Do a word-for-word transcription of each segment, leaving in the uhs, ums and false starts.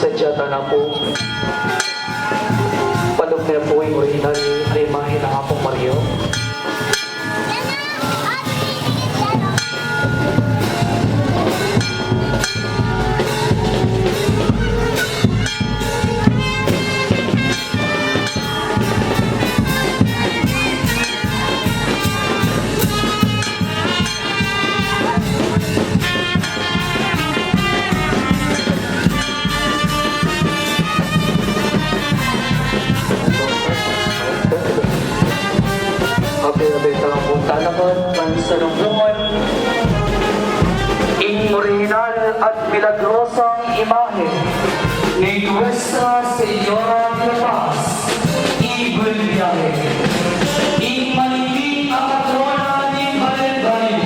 Sadya ta na pu, padugtang ne pu ing orihinal a imahe nang Apung Maria. Abe-abe ta pu talaga, pansalubungan ing orihinal at milagrosang imahe ni Nuestra Señora de la Paz y Buen Viaje, ing malingling a patrona ning Balen Baliu,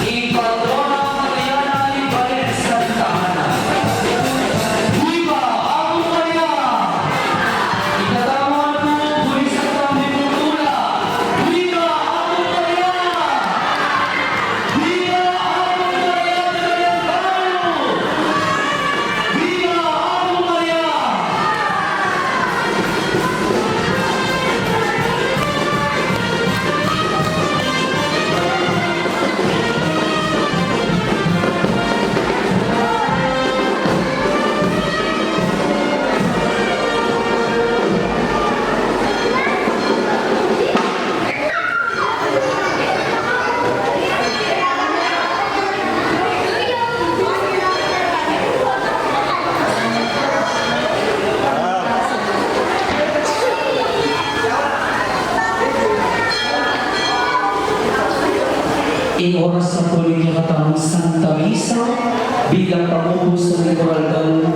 ing patrona Mariana ning Balen Santa Ana. Viva Apung Maria! Ikatamu na pu, burisat tang miputula. Viva Apung Maria! Viva Apung Maria! Viva Apung Maria! Ing oras na pu ning kekatamung Santa Misa, bilang pamubus ning Koral Daun,